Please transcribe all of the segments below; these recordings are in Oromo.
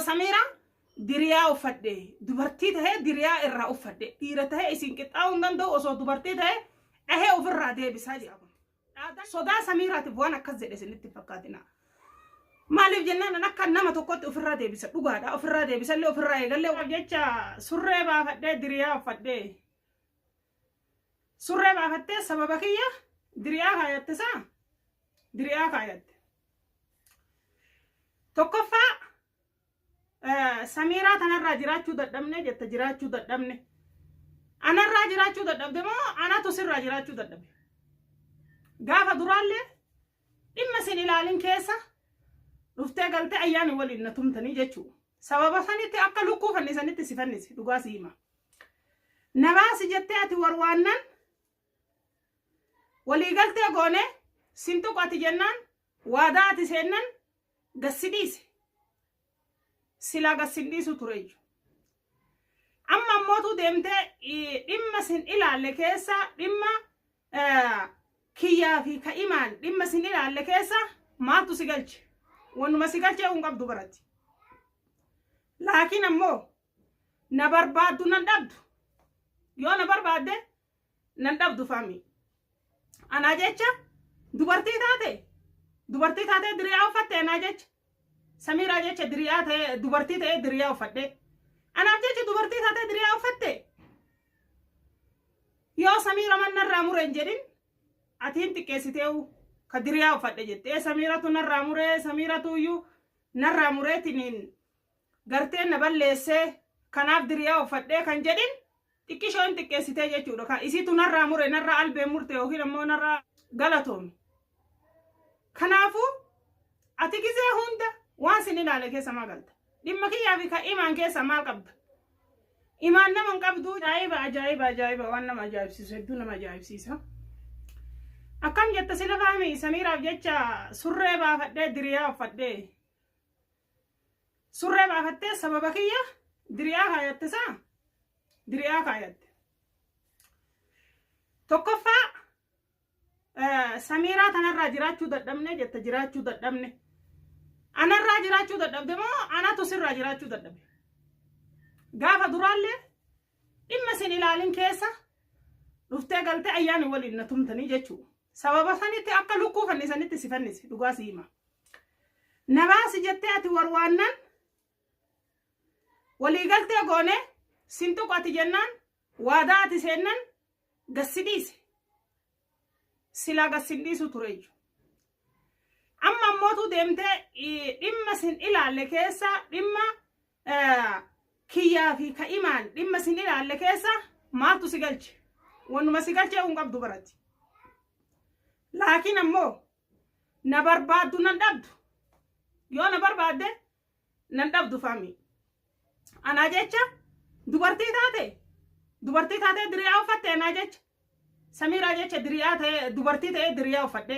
Samiiraa diriyaa uffadhe, dubartii tahee diriyaa irraa uffadhe, dhiira tahee isin qixxaa'uu hin danda'u, osoo dubartii tahee dhahee ofirraa deebisaa jedha kun. Sodaa Samiiraatiif waan akkas jedhe isinitti hin fakkaatina. Maaliif jennaan an akka nama tokkotti ofirraa deebisa, dhugaadha, ofirraa deebisallee ofirraa eegallee jecha surree baafadhee diriyaa uffadhee, surree baafattee sababa kiyya diriyaa kaayatte, isaa diriyaa kaayatte. Tokkoffaa, Samiiraa tanarraa jiraachuu dadhabne jetta, jiraachuu dadhabne. Anarraa jiraachuu dadhabde moo anatu sirraa jiraachuu dadhabe? Gaafa duraallee dhimma sin ilaalin keessa dhuftee galtee ayyaani waliin na tumtanii jechuudha. Sababa sanitti akka lukkuu fannisanitti si fannise, dhugaa si hima. Na baasi jettee ati warwaannan, waliigaltee goone, sin tuqu ati jennaan, waadaa ati seennan gassi dhiise. Silaa gassi hin dhiisu tureeyyu. Amma ammootu deemtee dhimma sin ilaalle keessa, dhimma kiyyaa fi ka'imaan dhimma sin ilaalle keessa maaltu si galche? Wannuma si galchee hin qabdu baratti. Laakiin ammoo na barbaaddu nan dhabdu. Yoo na barbaadde nan dhabdu, faami. Anaa jecha dubartii taate, dubartii taatee diriyaa uffatte, anaa jecha Samiiraa jecha diriyaa ta'ee, dubartii ta'ee diriyaa uffadhe. Anaaf jecha dubartii taatee diriyaa uffatte. Yoo Samiira mannarraa mure hin jedhin, ati hin xiqqeessiteewu ka diriyaa uffadhe jette. Samiiratu narraa muree, Samiiratu iyyuu narraa mureetiniin gartee na balleessee, kanaaf diriyaa uffadhee kan jedhin, xiqqishoo hin xiqqeessitee jechuudha. Kan isiitu narraa mure, narraa albee murte yookiin ammoo narraa galatoomi. Kanaafuu ati gizee hunda waan sin ilaale keessa maa galta? Dhimma kiyyaa fi kan imaan keessa maal qabda? Imaan nama hin qabdu. Ajaa'iba, ajaa'iba, ajaa'iba, waan nama ajaa'ibsiisu, hedduu nama ajaa'ibsiisa. Akkam jetta sila faami? Samiiraaf jecha surree baafadhee diriyaa uffadhee, surree baafattee sababa kiyya diriyaa kaayatte, isaa diriyaa kaayatte. Tokkoffaa, Samiiraa tanarraa jiraachuu dadhabne jetta, jiraachuu dadhabne. Anarraa jiraachuu dadhabde moo anatu sirraa jiraachuu dadhabe? Gaafa duraallee dhimma sin ilaalin keessa dhuftee galtee ayyaani waliin na tumtanii jechuudha. Sababa sanitti akka lukkuu fannisanitti si fannise, dhugaa si hima. Na baasi jettee ati warwaannan, waliigaltee goone, sin tuqu ati jennaan, waadaa ati seennan gassi dhiise. Silaa gassi hin dhiisu tureeyyu. Amma ammootu deemtee dhimma sin ilaalle keessa, dhimma kiyyaa fi ka'imaan dhimma sin ilaalle keessa maaltu si galche? Wannuma si galchee hin qabdu baratti. Laakiin ammoo na barbaaddu nan dhabdu. Yoo na barbaadde nan dhabdu, faami. Anaa jecha dubartii taate, dubartii taatee diriyaa uffatte, anaa jecha Samiiraa jecha diriyaa ta'ee, dubartii ta'ee diriyaa uffadhe.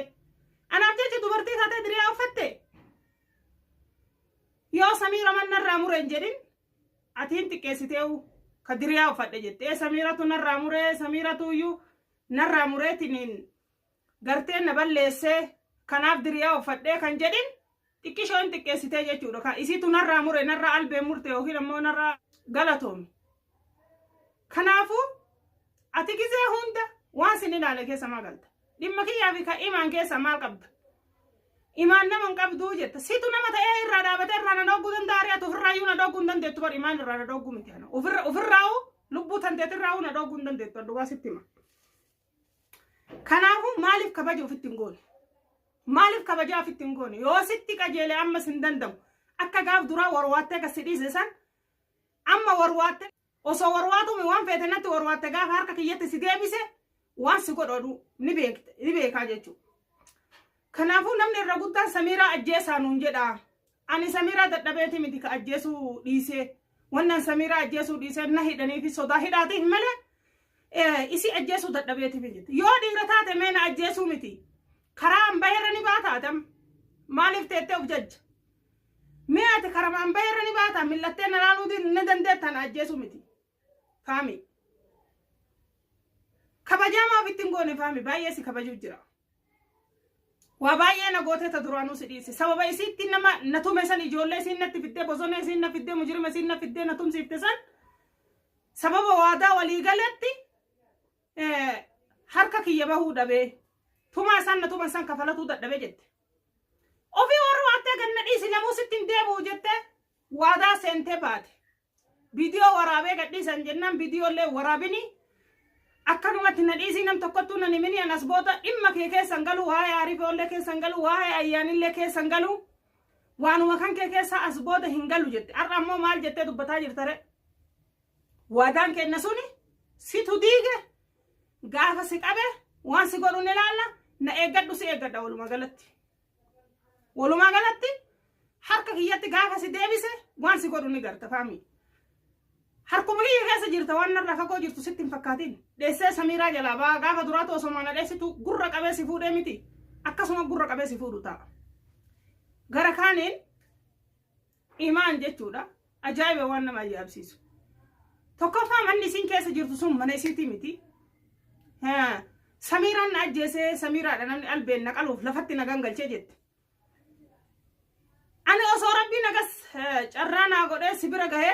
Anaaf jecha dubartii taatee diriyaa uffatte. Yoo Samiira mannarraa mure hin jedhin, ati hin xiqqeessiteewu ka diriyaa uffadhe jette. Samiiratu narraa muree, Samiiratu iyyuu narraa mureetiniin gartee na balleessee, kanaaf diriyaa uffadhee kan jedhin, xiqqishoo hin xiqqeessitee jechuudha. Kan isiitu narraa mure, narraa albee murte yookiin ammoo narraa galatoomi. Kanaafuu ati gizee hunda waan sin ilaale keessa maa galta? Dhimma kiyyaa fi kan imaan keessa maal qabda? Imaan nama hin qabduu jetta. Situ nama ta'ee irraa dhaabatee irraa na dhogguu danda'a ari'atu, ofirraayyuu na dhogguu hin dandeettu bar, imaan irraa na dhogguu miti ana. Ofirraa'uu lubbuu tanteetirraa'uu na dhogguu hin dandeettu, dhugaa sitti hima. Kanaafuu maaliif kabaja ofitti hin goone? Maaliif kabajaa ofitti hin goone? Yoo sitti qajeele ammas hin danda'u. Akka gaaf duraa warwaattee akka si dhiise san amma warwaatte, osoo warwaatuumi waan feete natti warwaatte, gaafa harka kiyyatti si deebise waan si godhu ni beekaa jechuudha. Kanaafuu namni irra guddaan Samiiraa ajjeesaa nuun jedha. Ani Samiiraa dadhabeeti miti ka ajjeesuu dhiisee. Wannan Samiiraa ajjeesuu dhiisee na hidhanii fi sodaa hidhaatiif malee isii ajjeesuu dadhabeeti miti. Yoo dhiira taate mee na ajjeesuu miti. Karaa an baheerra ni baata atam. Maaliif teettee of jajja? Mee ati karaa an baheerra ni baata, millattee na laaluu ni dandeetta, na ajjeesuu miti. Faami. Kabajaa maaf ittiin goone, faami? Baay'ee si kabajuu jira. Waa baay'ee na gootee ta duraanuu si dhiise. Sababa isiitti nama na tume san, ijoollee isiin natti fiddee, bosona isiin na fiddee, mujrima isiin na fiddee na tumsiifte san, sababa waadaa walii galetti harka kiyya bahuu dhabee, tumaa isaan na tuman san kafalatuu dadhabee jette. Ofii warra waattee ganna dhiisi, namuu sitti hin deebi'u jettee waadaa seentee baate. Viidiyoo waraabee gadhiisan jennaan, viidiyoolee waraabini akkanumatti na dhiisii, nam tokkottuu nan himini, anas booda dhimma kee keessan galu, waa'ee aarifoollee keessan galu, waa'ee ayyaanillee keessan galu, waanuma kan kee keessaa as booda hin galu jette. Har'a ammoo maal jettee dubbataa jirtare? Waadaan kenna suni situ diige. Gaafa si qabe waan si godhu ni ilaalla. Na eeggadhu, si eeggadha. Walumaa galatti harka kiyyatti gaafa si deebise waan si godhu ni garta. Faamii harkuma kiyya keessa jirta, waan narraa fagoo jirtu sitti hin fakkaatin. Dheessee Samiiraa jalaa baa. Gaafa duraatu osoo na dheessitu gurra qabee si fuudhee miti, akkasuma gurra qabee si fuudhu ta'a. Gara kaaniin Imaan jechuudha, ajaa'iba, waan nama ajaa'ibsiisu. Tokkoffaa, manni isiin keessa jirtu sun mana isiitii miti. Samiiraan na ajjeesee, Samiiraadha namni albeen na qaluuf lafatti na gangalchee jette. Ani osoo Rabbiin agas carraa naa godhee si bira gahee,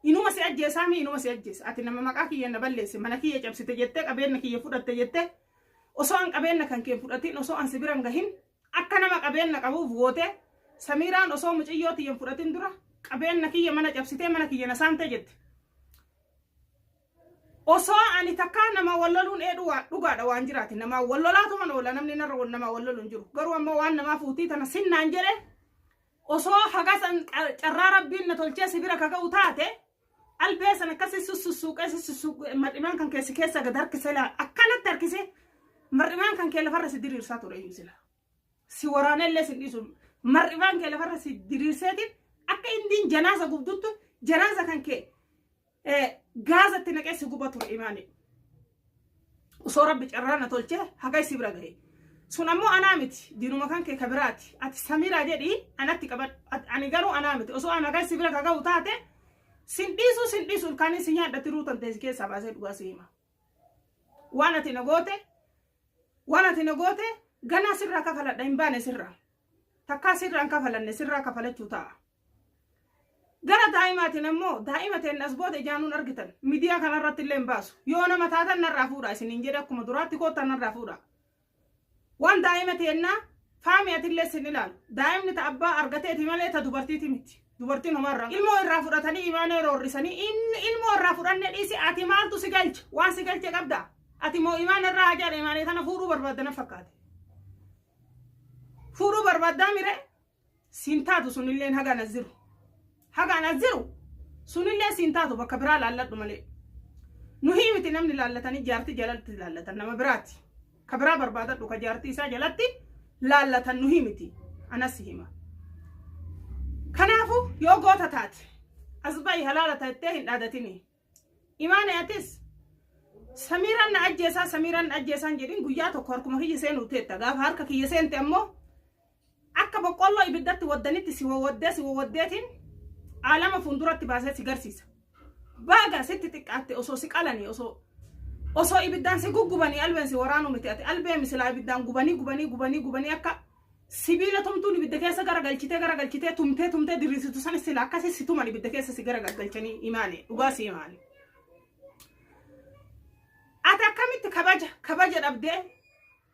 inuma si ajjeesaa mi, inuma si ajjeesa. Ati nama maqaa kiyya na balleesse, mana kiyya cabsite jettee, qabeenya kiyya fudhatte jettee, osoo an qabeenya kan kee fudhatin, osoo an si bira hin gahin, akka nama qabeenya qabuuf goote. Samiiraan osoo muciyyoo tiyya hin fudhatin dura qabeenya kiyya mana cabsitee mana kiyya na saamte jette. Osoo ani takkaa nama walloluun eedhu dhugaadha waan jiraate, nama wallolaatuman oola, namni narra nama wallolu hin jiru. Garuu ammoo waan namaa fuutii tana sinnaan jedhe, osoo haga san carraa Rabbiin na tolchee si bira kaga'u taate, albee san akkasi sussuuqee sussuuqee mar'imaan kan keessi keessa gad harkisee, akkanatti harkisee mar'imaan kan kee lafarra si diriirsaa ture iyyuu, sila. Si waraanellee sin dhiisu, mar'imaan kee lafarra si diriirseetiin akka indiin janaasa gubduttu janaasa kan kee gaazatti naqee si guba ture Imaani. Osoo Rabbi carraa na tolchee haga si bira gahe. Sun ammoo anaa miti, diinuma kan kee kabiraati. Ati Samiraa jedhii anatti qabadhu. Ani garuu anaa miti. Osoo an haga si bira kaga'u taate, sin dhiisu, sin dhiisu, ilkaanii si nyaadhatti ruutan teessi keessaa baasee dhugaa si hima. Waan ati na goote, waan ati na goote ganaa sirraa kafaladha hin baane sirraa. Takkaa sirraa hin kafalanne, sirraa kafalachuu ta'a. Gara daa'imaatiin ammoo, daa'ima ta'een as booda ijaanuun argitan miidiyaa kanarratti illee hin baasu. Yoo nama taatan narraa fuudha isiniin jedhe, akkuma duraatti koottan narraa fuudha. Waan daa'ima teennaa faami atillee sin ilaalu. Daa'imni ta abbaa argateeti malee ta dubartiiti miti. Dubartiin homarraa. Ilmoo irraa fudhatanii Imaanee roorrisanii, inni ilmoo irraa fudhannee dhiisi, ati maaltu si galche? Waan si galche qabda. Ati moo Imaan irraa hajaadha, Imaanee tana fuudhuu barbaadda na fakkaate. Fuudhuu barbaaddaa mire, siin taatu sunilleen hagaan as jiru. Hagaan as jiru sunillee siin taatu, bakka biraa laalladhu malee. Nuhii miti namni laallatanii jaartii jalatti laallatan nama biraati. Ka biraa barbaadadhu, ka jaartii isaa jalatti laallatan nuhii miti. Anas hima. Kanaafuu yoo goota taate as bahi, halaala ta'ettee hin dhaadatini. Imaane, atis Samiiraan na ajjeesaa, Samiiraan na ajjeesaan jedhin, guyyaa tokko harkuma kiyya seenuu teetta. Gaafa harka kiyya seente ammoo akka boqqolloo ibiddatti waddanitti si wawwaddee si wawwaddeetiin aalama fuulduratti baasee si garsiisa. Baaga sitti xiqqaatte, osoo si qalanii, osoo ibiddaan si guggubanii, albeen si waraanuu miti, ati albee misilaa ibiddaan gubanii gubanii gubanii gubanii akka sibiila tumtuun ibidda keessa gara galchitee gara galchitee tumtee tumtee diriirsitu sanis sila akkasii si tuman, ibidda keessa si gara galgalchanii. Imaane, dhugaa si Imaane. Ati akkamitti kabaja dhabdee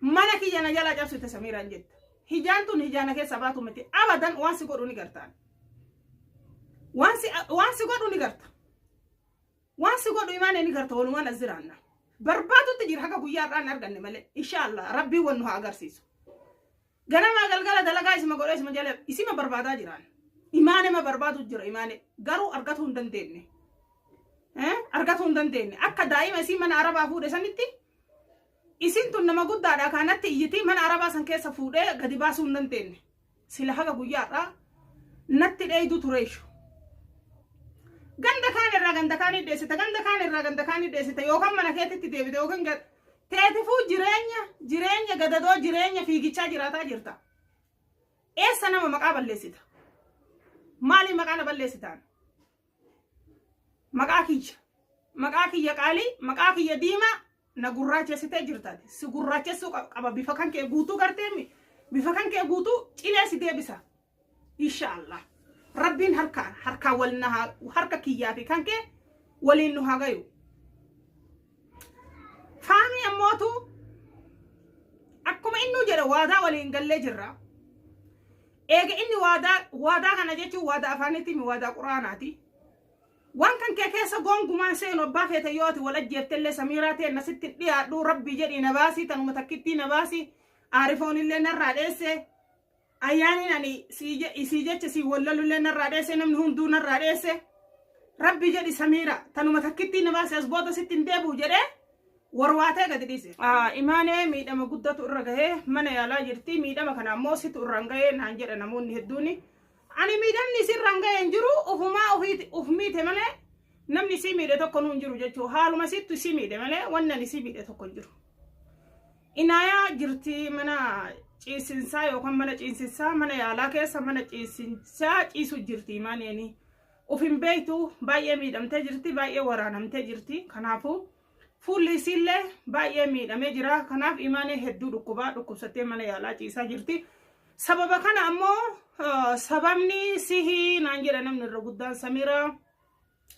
mana kiyya na jalaa cabsite Samiiraan jette? Hijaan tun hijaana keessa baatu miti abadan. Waan si godhu ni gartaan. Waan si godhu ni garta. Waan si godhu Imaane ni garta. Walumaan as jiraanna. Barbaadutti jira, haga guyyaa irraan arganne malee. Inshaallah Rabbiin wan nu haa agarsiisu. Ganamaa galgala dalagaa isima godhee isima jala isima barbaadaa jiraan. Imaane ma barbaadu jira Imaane, garuu argatuu hin dandeenye. Argatuu hin dandeenye. Akka daa'ima isii mana Arabaa fuudhe sanitti, isin tun nama guddaadha kanatti iyyitii mana Arabaa san keessa fuudhee gadi baasuu hin dandeenye. Sila haga guyyaa har'aa natti dheeydu tureeshu. Ganda kaan irraa ganda kaanii dheessita, ganda kaan irraa ganda kaanii dheessita, yookaan mana keetitti deebite yookaan teetifuu jireenya gadadoo, jireenya fiigichaa jiraataa jirta. Eessa nama maqaa balleessita? Maaliif maqaa na balleessitaan? Maqaa kiyya. Maqaa kiyya qaalii, maqaa kiyya diimaa. Na gurraachessitee jirtaati. Si gurraachessuu qaba bifa kan kee guutuu garteemi. Bifa kan kee guutuu cilee si deebisa. Inshaallah. Rabbiin harkaan harkaan wal na harka kiyyaa fi kan kee waliin nu haa gayu. Faamii ammootu akkuma innuu jedhe waadaa waliin gallee jirra. Eega inni waadaa waadaa kana jechuun waadaa afaanitti mi waadaa quraanaati. Waan kan kee keessa gongumaan seenu abbaa feete yoo ati wal ajjeeftellee Samiiraa teenna sitti hin dhiyaadhu rabbii jedhii na baasii tanuma takkittii na baasii aarifoonillee narraa dheesse ayyaaniin ani isii jecha sii wallalullee narraa dheesse namni hunduu narraa dheesse rabbii jedhi Samiira tanuma takkittii na baasi as booda sitti hin deebi'u jedhee warwaatee gadi dhiise. Imaanee miidhama guddatu irra gahee mana yaalaa jirti miidhama kana ammoo situ irraan gahee naan jedha namoonni hedduuni. Ani miidhamni isirraan ga'e hin jiru ufumaa ofiiti uf miite malee namni isii miidhe tokko nu hin jiru jechuu haaluma isittu isii miidhe malee wanni ani isii miidhe tokko hin jiru. Inaayaa jirti mana ciisinsaa yookaan mana ciinsinsaa mana yaalaa keessa mana ciisinsaa ciisu jirti imaaneen uf hin beektu baay'ee miidhamtee jirti baay'ee waraanamtee jirti kanaafuu fuulli isiillee baay'ee miidhamee jira kanaaf imaanee hedduu dhukkubaa dhukkubsattee mana yaalaa ciisaa jirti. Sababa kana ammoo sababni sihii naan jedha namni irra guddaan Samiraa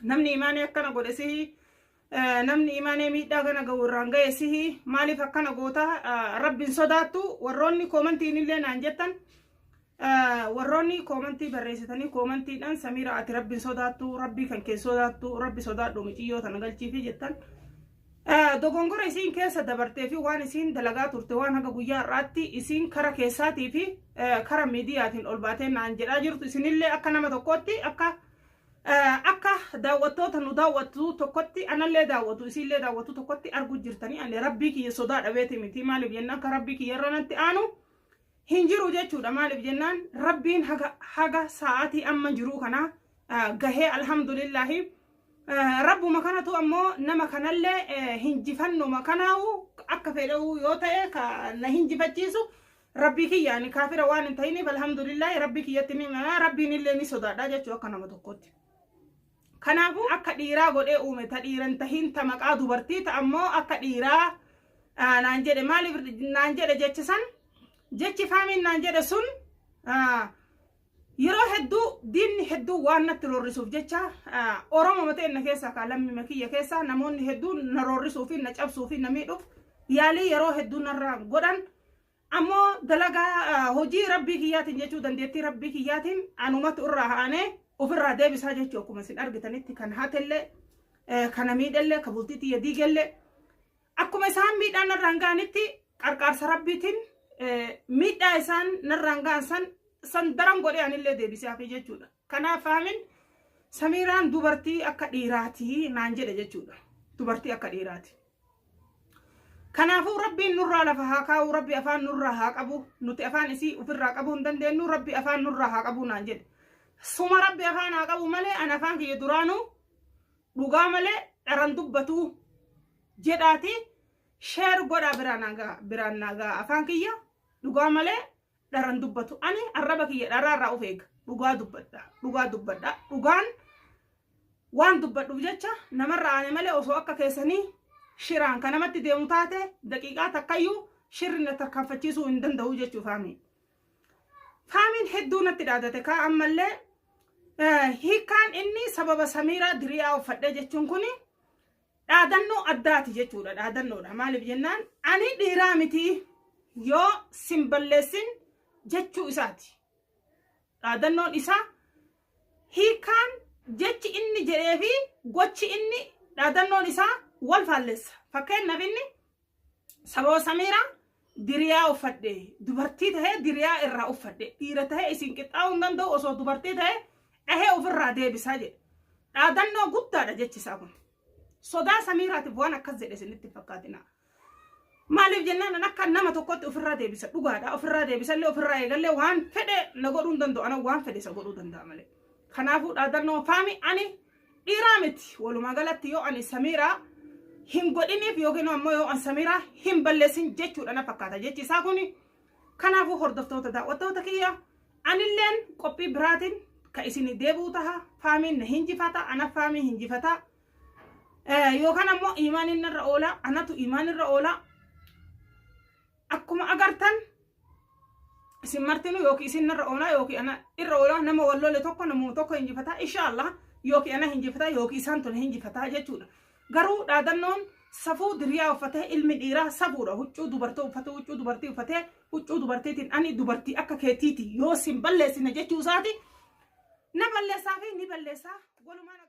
namni imaanee akkana godhe sihii namni imaanee miidhaa kana ga'u irraan ga'e sihii maaliif akkana goota rabbiin sodaattu warroonni koomantiin illee naan jettan warroonni koomantii barreessitanii koomantiidhaan Samiraa ati rabbiin sodaattu rabbii kan kee sodaattu rabbi sodaadhu miciyyoo tana galchiifi jettan Dogongora isiin keessa dabartee fi waan isiin dalagaa turte waan haga guyyaa har'aatti isiin kara keessaatii fi kara miidiyaatiin ol baatee naan jedhaa jirtu isinillee akka nama tokkootti akka akka daawwattoota nu daawwattu tokkotti anallee daawwatu isiillee daawwatu tokkotti arguu jirtanii ani rabbii kiyya sodaa dhabeeti miti maaliif jennaan akka rabbii kiyya irra natti aanu hin jiru jechuudha maaliif jennaan rabbiin haga haga sa'aatii amma jiruu kana gahee alhamdulillaahi rabbuma kanatu ammoo nama kanallee hinjifannuma kanaahu akka fedhuu yoo ta'e ka na hinjifachiisu rabbii kiyya ani kaafira waan hin ta'iniif alhamdulillaahi rabbii kiyyatti ni rabbiin illee ni sodaadha jechuu akka nama tokkotti. Kanaafuu akka dhiiraa godhee uume ta dhiira hin tahin ta maqaa dubartii ta ammoo akka dhiiraa naan jedhe maaliif naan jedhe jechi san jechi faamiin naan jedhe sun yeroo hedduu diinni hedduu waan natti roorrisuuf jecha Oromoo ta'e na keessaa kaa lammima kiyya keessaa namoonni hedduu na roorrisuu fi na cabsuu fi na miidhuuf yaalii yeroo hedduu narraa godhan ammoo dalagaa hojii rabbii kiyyaatiin jechuu dandeettii rabbii kiyyaatiin anumatu irraa haanee ofirraa deebisaa jechuu akkuma isin argitanitti kan hatellee kana miidhellee ka bultii tiyya diigellee akkuma isaan miidhaa narraan ga'anitti qarqaarsa rabbiitiin miidhaa isaan narraan ga'an san san daran godhee anillee deebisee hafe jechuudha. Kanaaf faamin Samiiraan dubartii akka dhiiraati naan jedhe jechuudha. Dubartii akka dhiiraati. Kanaafuu rabbiin nurraa lafa haa kaa'u rabbi afaan nurraa haa qabu nuti afaan isii ofirraa qabuu hin dandeenyu rabbi afaan nurraa haa qabu naan jedhe. Suma rabbi afaan haa qabu malee an afaan kiyya duraanuu dhugaa malee dharan dubbatuu jedhaati sheer godhaa biraan naa ga'a biraan naa ga'a afaan kiyya dhugaa malee dharan dubbatu ani arraba kiyya dharaa irraa of eega dhugaa dubbadha dhugaa dubbadha dhugaan waan dubbadhuuf jecha namarra aane malee osoo akka keessanii shiraan kan namatti deemu taate daqiiqaa takkayyuu shirri na tarkaanfachiisuu hin danda'u jechuu faamii. Faamiin hedduu natti dhaadate kaa ammallee hiikkaan inni sababa Samiiraa diriyaa uffadhee jechuun kuni dhaadannoo addaati jechuudha dhaadannoodha maaliif jennaan ani dhiiraa miti yoo sin balleessin jechuu isaati dhaadannoon isaa hiikkaan jechi inni jedhee fi gochi inni dhaadannoon isaa wal faallessa fakkeenyaaf inni sababa Samiiraa diriyaa uffadhe dubartii tahee diriyaa irraa uffadhe dhiira tahee isin qixxaa'uu hin danda'u osoo dubartii tahee dhahee ofirraa deebisaa jedhe dhaadannoo guddaadha jechi isaa kun sodaa Samiiraatiif waan akkas jedhe isinitti hin fakkaatina maaliif jennaan an akka nama tokkotti ofirraa deebisa dhugaadha ofirraa deebisallee ofirraa eegallee waan fedhe na godhuu hin danda'u ana waan fedhe isa godhuu danda'a malee kanaafuu dhaadannoo faami ani Dhiiraa miti walumaa galatti yoo ani Samiiraa hin godhiniif yookiin ammoo yoo an Samiiraa hin balleessin jechuudha na fakkaata jechi isaa kuni. Kanaafuu hordoftoota daawwattoota kiyya anilleen qophii biraatiin ka isinii deebi'u taha faamiin na hinjifata ana faamii hinjifata. Yookaan ammoo imaaniin narra oolaa, anatu imaan irra oolaa. Akkuma agartan isin martinuu yookiin isin narra oolaa yookiin ana irra oolaa. Nama wal lole tokko namuma tokko injifataa inshaallah, yookiin ana injifataa yookiin isaan tun injifataa jechuudha. Garuu dhaadannoon safuu diriyaa uffatee ilmi dhiiraa safuudha, huccuu dubartii uffatee, huccuu dubartii uffatee, huccuu dubartiitiin ani dubartii akka keetiiti yoo sin balleessine jechuu isaati. Na balleessaa fi ni balleessaa walumaan.